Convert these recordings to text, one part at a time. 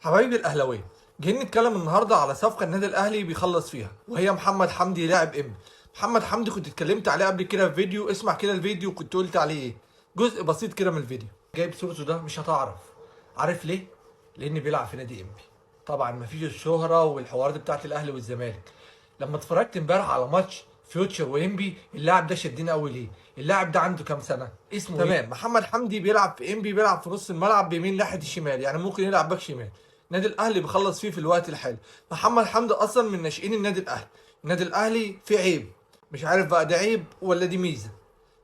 حبايبي الاهلاويه، جايين نتكلم النهارده على صفقة النادي الاهلي بيخلص فيها، وهي محمد حمدي لاعب انبي. محمد حمدي كنت اتكلمت عليه قبل كده في فيديو، اسمع كده الفيديو كنت قلت عليه ايه، جزء بسيط كده من الفيديو. جايب صورته ده مش هتعرف، عارف ليه؟ لان بيلعب في نادي انبي. طبعا مفيش الشهرة والحوارات بتاعت الاهلي والزمالك. لما اتفرجت امبارح على ماتش فيوتشر وانبي، اللاعب ده شدني قوي. ليه؟ اللاعب ده عنده كام سنة؟ اسمه تمام محمد حمدي، بيلعب في انبي، بيلعب في نص الملعب بيميل ناحية الشمال، يعني ممكن يلعب باك شمال. النادي الاهلي بيخلص فيه في الوقت الحالي. محمد حمدي اصلا من ناشئين النادي الاهلي. النادي الاهلي فيه عيب، مش عارف بقى ده عيب ولا دي ميزة،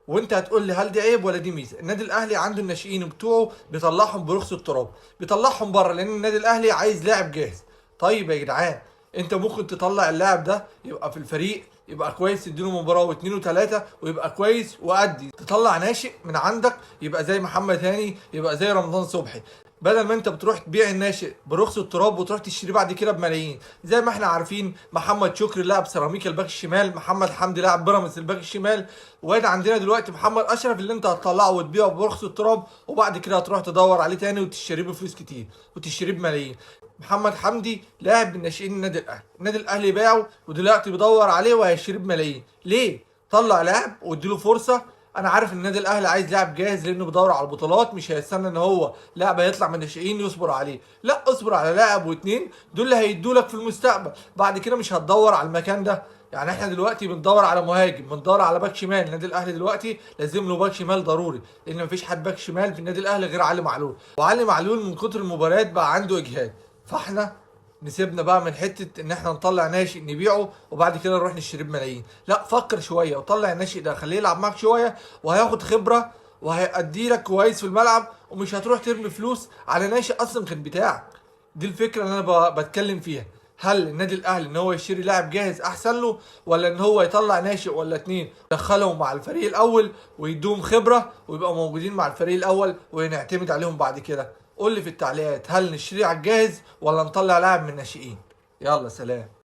وانت هتقول لي هل دي عيب ولا دي ميزة. النادي الاهلي عنده الناشئين بتوعه بيطلعهم برخص التراب، بيطلعهم بره، لان النادي الاهلي عايز لاعب جاهز. طيب يا جدعان، انت ممكن تطلع اللاعب ده يبقى في الفريق، يبقى كويس، تديله مباراة واثنين وثلاثة ويبقى كويس، وادي تطلع ناشئ من عندك يبقى زي محمد هاني، يبقى زي رمضان صبحي، بدل ما انت بتروح تبيع الناشئ برخص التراب وتروح تشتريه بعد كده بملايين. زي ما احنا عارفين محمد شكري لاعب سيراميكا الباك الشمال، محمد حمدي لاعب بيراميدز الباك الشمال، وادي عندنا دلوقتي محمد اشرف اللي انت هتطلعه وتبيعه برخص التراب، وبعد كده هتروح تدور عليه تاني وتشتريه بفلوس كتير وتشتريه بملايين. محمد حمدي لاعب من ناشئين النادي الاهلي، النادي الاهلي باعه ودلوقتي بيدور عليه وهيشتريه بملايين. ليه؟ طلع لاعب واديله فرصة. انا عارف ان النادي الاهلي عايز لاعب جاهز لانه بيدور على البطولات، مش هيستنى ان هو لاعب هيطلع من الناشئين يصبر عليه، لا اصبر على لاعب واتنين دول اللي هيدوا لك في المستقبل، بعد كده مش هتدور على المكان ده. يعني احنا دلوقتي بندور على مهاجم، بندور على باك شمال. النادي الاهلي دلوقتي لازم له باك شمال ضروري، لان مفيش حد باك شمال في النادي الاهلي غير علي معلول، وعلي معلول من كتر المباريات بقى عنده اجهاد. فاحنا نسيبنا بقى من حتة ان احنا نطلع ناشئ نبيعه وبعد كده نروح نشتريه بملايين، لا فكر شوية وطلع الناشئ ده، خليه يلعب معاك شوية وهياخد خبره وهيأدي لك كويس في الملعب، ومش هتروح ترمي فلوس على ناشئ اصلا كان بتاعك. دي الفكرة اللي انا بتكلم فيها. هل النادي الاهلي ان هو يشتري لاعب جاهز احسن له، ولا ان هو يطلع ناشئ ولا اتنين يدخلهم مع الفريق الاول ويدوهم خبره ويبقوا موجودين مع الفريق الاول ونعتمد عليهم بعد كده؟ قول لي في التعليقات، هل نشتري على الجاهز ولا نطلع لاعب من الناشئين؟ يلا سلام.